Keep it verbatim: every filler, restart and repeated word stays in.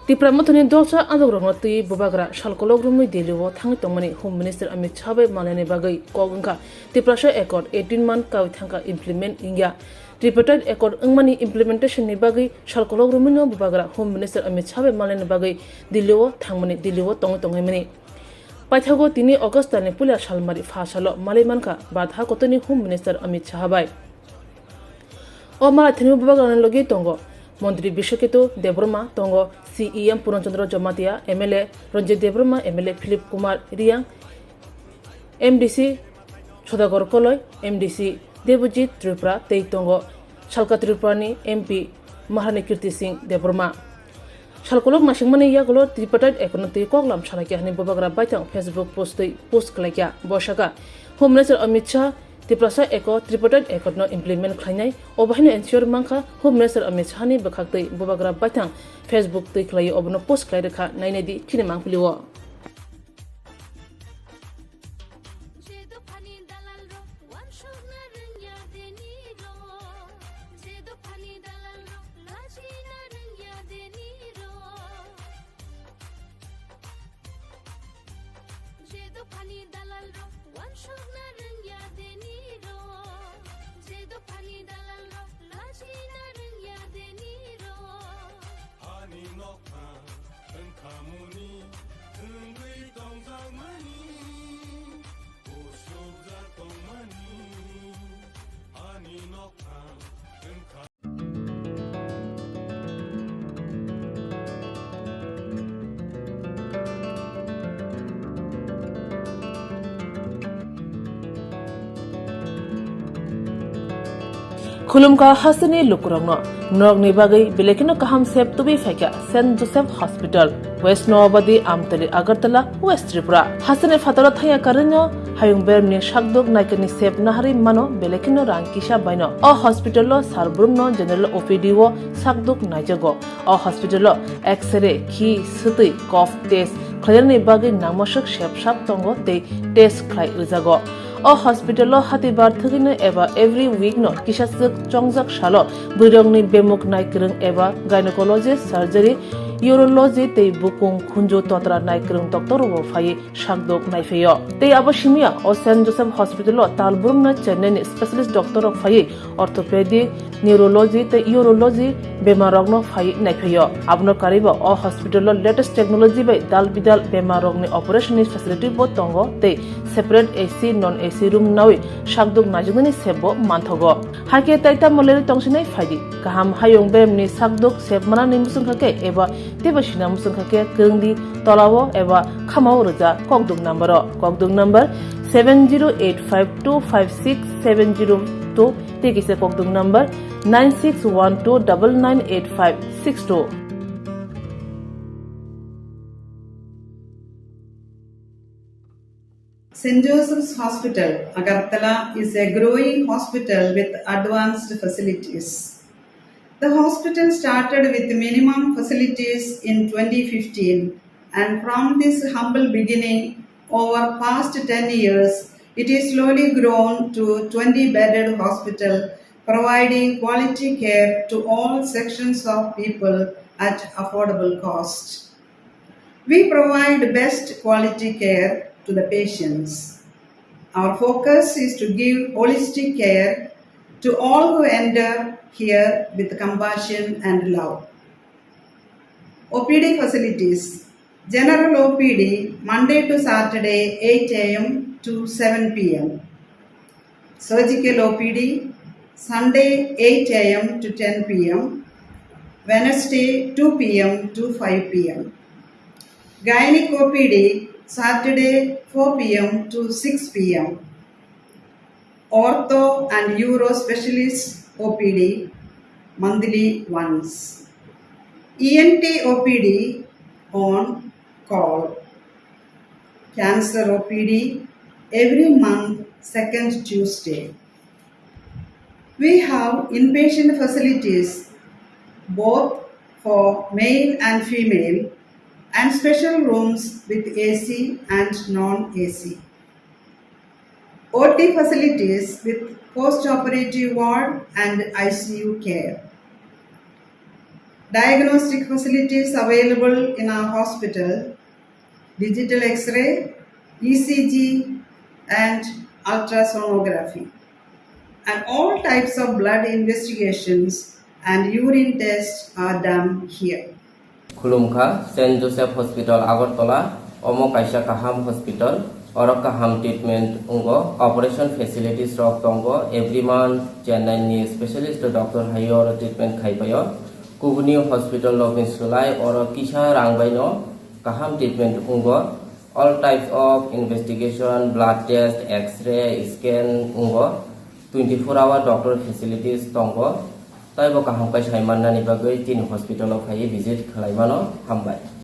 Tipra Mothani dolsa adokrokno twi bubagra salkolok romwi Delhi-o thangwi tongmani Home Minister Amit Shah bai malnani bagwi kok wngkha. Tiprasa Accord eighteen month kawi thangkha implement wngya. Tripartite Accord wngmani implementation ni bagwi salkolok romwino bubagra Home Minister Amit Shah bai malnani bagwi Delhi-o thangmani, Delhi-o tongwi tongmani. Paithago tini August talni puila salmari pha salo malwi mankha Bharat hakotorni Home Minister Amit Shah bai. O malaithani bubagrani logi tongo Montri Biswaketu Debbarma, tongo C E M Puran Chandra Jamatia, M L A Ranjit Debbarma, M L A Philip Kumar Riyang, M D C Sodagor Koloi, M D C Debojit Tripura tei tongo Salka Tripurani M P Maharani Kirti Singh Debbarma. Salkolok naisingmani yagulo Tripartite Accord-no twi koklam salaikha hwnwi bubagra baithang Facebook post twi post khlaikha. Bo sakha, Home Minister Amit Shah, Tiprasa Accord, Tripartite Accord-no implement khlainai, obo haino ensure mankha Home Minister Amit Shah-ni bwkhaktwi bubagra baithang Facebook twi khlaiwi obono post khlai rwkha, nainai di chini mangpili-o. Je dophani dalal rok, wansokna rwngya deni rok. Je dophani dalal rok, lajina rwngya deni rok. Je dophani dalal rok, wansokna rwngya deni rok. Je dophani dalal rok, lajina rwngya deni rok. Ani nokha wngkha muni, wngwi tongjakmani, usukjak tongmani. Ani nokha wngkha. Khulumkha hasteni lukurokno, norokni bagwi belai kheno kaham sep tubui phaikha Saint Joseph Hospital, West Noabadi, Amtali, Agartala, West Tripura. Hasteni phataro thangya karwino hayung beremni sakduk naikani sep naharwi mano belai kheno rang kisa baino. O hospital-o sar brumno general O P D-o sakduk naijago. O hospital-o X-ray, khi, swtwi, cough test khlainani bagwi nangmaswk sep sap tongo tei test khlai rwjago. O hospital-o hatibar thwgwino eba every week-no kisaswk chongjak salo bwrwirokni bemuk naikwrwng eba gynecology, surgery, urology tei bukung khunju totra naikwrwng doctor-rokbo phaiwi sakduk naiphaio. Tei abo simiya o Saint Joseph Hospital-o tal brumno Chennai-ni specialist doctor-rok phaiwi orthopedic, neurology tei urology bemarrokno phaiwi naiphaio. Abono karwibo o hospital-o latest technology bai dal bidal bemarrokni operation-ni facility-bo tongo tei separate A C, non A C room nawi sakduk naijaknani sepbo manthogo. Haikhe tai tamo lerwi tongsinai phaidi. Kaham hayung beremni sakduk sep manani muchungkha khe eba teibo sina muchungkha khe kwrwngdi tolao eba khamao rwja kokduk number-o. Kokduk number seven zero eight five two five six seven zero two tei kisa kokduk number nine six one two double nine eight five six two. Saint Joseph's Hospital, Agartala is a growing hospital with advanced facilities. The hospital started with minimum facilities in twenty fifteen, and from this humble beginning, over past ten years, it is slowly grown to twenty bedded hospital, providing quality care to all sections of people at affordable cost. We provide best quality care to the patients. Our focus is to give holistic care to all who enter here with compassion and love. O P D facilities. General O P D, Monday to Saturday, eight A M to seven P M. Surgical O P D, Sunday, eight A M to ten P M, Wednesday, two P M to five P M. Gynec O P D, Saturday, four P M to six P M. Ortho and Uro Specialist O P D, monthly once. E N T O P D on call. Cancer O P D every month, second Tuesday. We have inpatient facilities both for male and female and special rooms with A C and non-A C. O T facilities with post-operative ward and I C U care. Diagnostic facilities available in our hospital: digital X-ray, E C G, and ultrasonography, and all types of blood investigations and urine tests are done here. Khulumkha, Saint Joseph Hospital, Agartala. Omo kaisa kaham hospital. Oro kaham treatment wngo, operation facilities rok tongo. Every month Chennai ni specialist doctor hai oro treatment khai paio. Kubuni hospital rok ni slai oro kisa rang bai no kaham treatment wngo. All types of investigation, blood test, X-ray, scan wngo. Twenty four hour doctor facilities tongo. Taibo kaham khe sai mannani bagwi chini hospital o phaiwi visit khlai mano. Hambai.